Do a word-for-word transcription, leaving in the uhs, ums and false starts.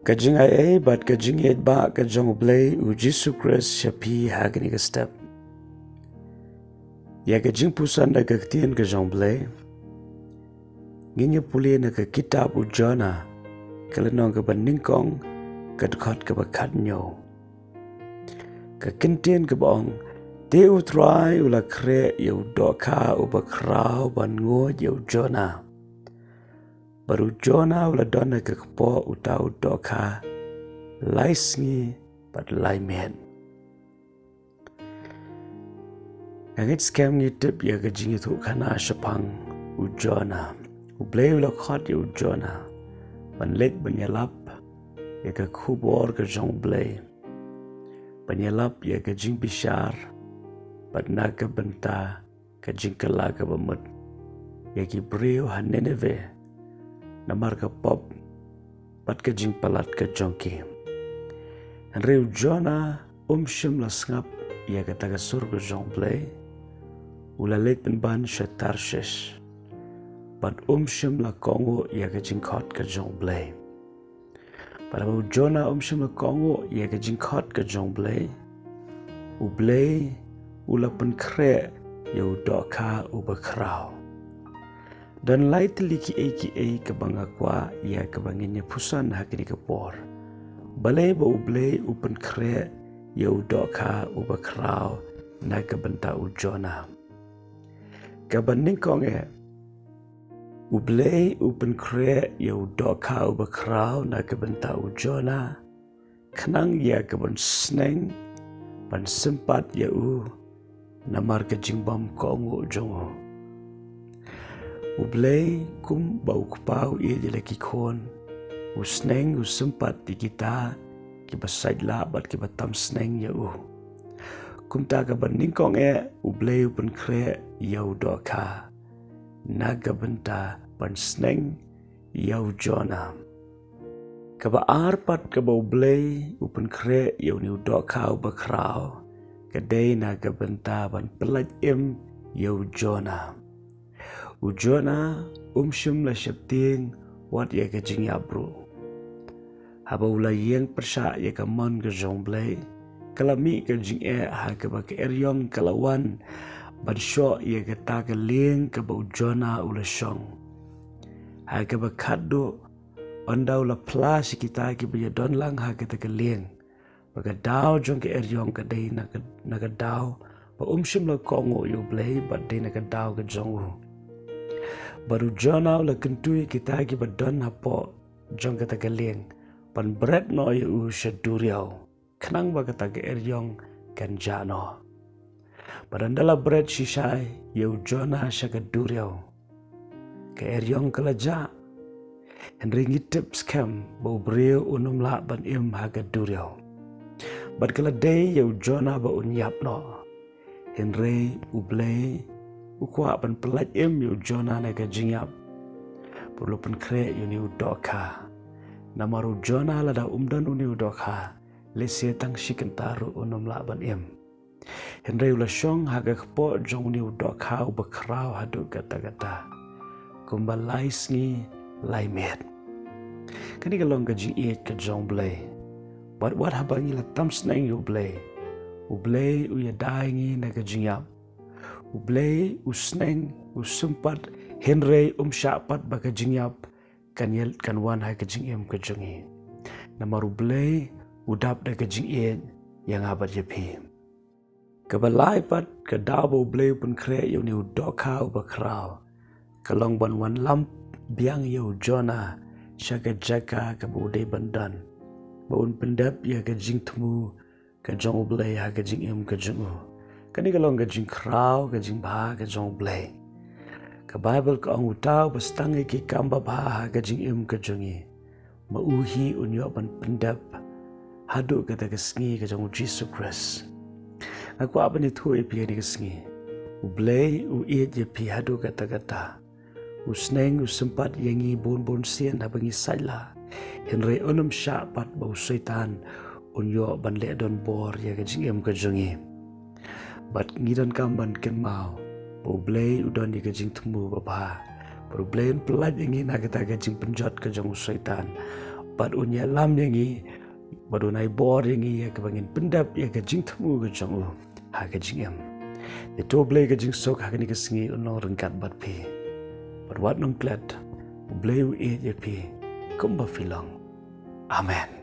Ka jingaiei bad ka jingïeit ba ka jong U Blei U Jisu Khrist sha phi ha kane ka step. Ïa ka jingpuson da ka ktien ka jong U Blei, ngin ïa pule na ka kitab U Jonah, ka lynnong kaba nyngkong, ka dkhot kaba khatñiew. Ka kyntien kaba ong, te U Trai u la khreh ïa u dohkha uba khraw ban nguid ïa u Jonah. Bad u Jonah u la don ha ka kpoh uta u dohkha lai sngi bad lai miet. Nga ngeit skhem ngi tip ïa ka jingïathuhkhana shaphang u Jonah. U Blei u la khot ïa u Jonah ban leit ban ïalap ïa ka khubor ka jong U Blei, ban ïalap ïa ka jingbishar bad na ka bynta ka jingkylla kaba mut ïa ki briew ha Nineveh namar ka pop bad ka jingpalat ka jong ki. Hynrei u Jonah um shym la sngap ïa kata ka sur ka jong U Blei. U la leit pynban sha Tarshish bad um shym la kohnguh ïa ka jingkhot ka jong U Blei. Bad haba u Jonah um shym la kohnguh ïa ka jingkhot ka jong U Blei, U Blei u la pynkhreh ïa u dohkha uba khraw. Don lai tylli kiei kiei kaba nga kwah ïa kaba ngin ïa puson ha kane ka por. Balei ba U Blei u pynkhreh ïa u dohkha uba khraw na ka bynta u Jonah? Kaba nyngkong eh, U Blei u pynkhreh ïa u dohkha uba khraw na ka bynta u Jonah khnang ïa kaban sneng ban sympat ïa u namar ka jingbym kohnguh jong u. U Blei kumba u kpa u ïeit ïa la ki khun, u sneng u sympat ïa kita kiba sait lah bad kiba tam sneng ïa u. Kumta kaba nyngkong eh, U Blei u pynkhreh ïa u dohkha na ka bynta ban sneng ïa u Jonah. Kaba ar pat kaba U Blei u pynkhreh ïa une u dohkha uba khraw ka dei na ka bynta ban pyllait im ïa u Jonah. U Jonah um shym la sheptieng wat ïa ka jingïap ruh. Haba u la ïeng pyrshah ïa ka mon ka jong U Blei, ka la mih ka jingeh ha kaba ka eriong ka la wan ban shoh ïa kata ka lieng kaba u Jonah u la shong. Ha kaba khatduh, ynda u la phla sha kita kiba ïadon lang ha kata ka lieng ba ka daw jong ka eriong ka dei na ka, na ka daw ba um shym la kohnguh ïa U Blei bad dei na ka daw ka jong u. Bad u Jonah u la kyntu ïa kita kiba don hapoh jong kata ka lieng ban bret noh ïa u sha duriaw khnang ba kata ka eriong kan jah noh. Bad ynda la bret shisha ïa u Jonah sha ka duriaw, ka eriong ka la jah. Hynrei ngi tip skhem ba u briew un ym lah ban im ha ka duriaw. Bad ka la dei ïa u Jonah ba un ïap noh. Hynrei U Blei u kwah ban pyllait im ïa u Jonah na ka jingïap bad u la pynkhreh ïa une u dohkha. Namar u Jonah lada um don une u dohkha, lehse tang shi kynta ruh un ym lah ban im. Hynrei u la shong ha ka kpoh jong une u dohkha uba khraw haduh katta katta kumba lai sngi lai miet. Kane ka long ka jingïeit ka jong U Blei. Wat wat haba ngi la tam sneng ïa U Blei, U Blei u ïada ïa ngi na ka jingïap. U Blei u sneng, u sympat, hynrei um shah pat ba ka jingïap kan ïa, kan wan ha ka jingim ka jong ngi. Namar U Blei u dap da ka jingïeit ïa nga bad ïa phi. Kaba lai pat ka daw ba U Blei u pynkhreh ïa une u dohkha uba khraw ka long ban wanlam biang ïa u Jonah sha ka jaka kaba u dei ban don, ba un pyndep ïa ka jingthmu ka jong U Blei ha ka jingim ka jong u. Kane ka long ka jingkhraw, ka jingbha ka jong U Blei. Ka Baibl ka ong, uta uba sdang ïa ki kam babha ha ka jingim ka jong ngi, ma u hi un ïoh ban pyndep haduh kata ka sngi ka jong U Jisu Khrist. Nga kwah ban ïathuh ïa phi kane ka sngi, U Blei u ïeit ïa phi haduh katta katta. U sneng u sympat ïa ngi bun bun sien haba ngi sait lah. Hynrei un ym shah pat ba u Soitan un ïoh ban leh donbor ïa ka jingim ka jong ngi. Bad ngi donkam ban kynmaw ba U Blei u don ïa ka jingthmu babha. Bad U Blei un pyllait ïa ngi na kata ka jingpynjot ka jong u Soitan. bad un ïalam ïa ngi, bad un ai bor ïa ngi ïa kaba ngin pyndep ïa ka jingthmu ka jong u ha ka jingim. Te to Blei ka jingsuk ha kane ka sngi un long ryngkat bad phi. Bad wat nang klet, U Blei u ïeit ïa phi kumba phi long. Amen.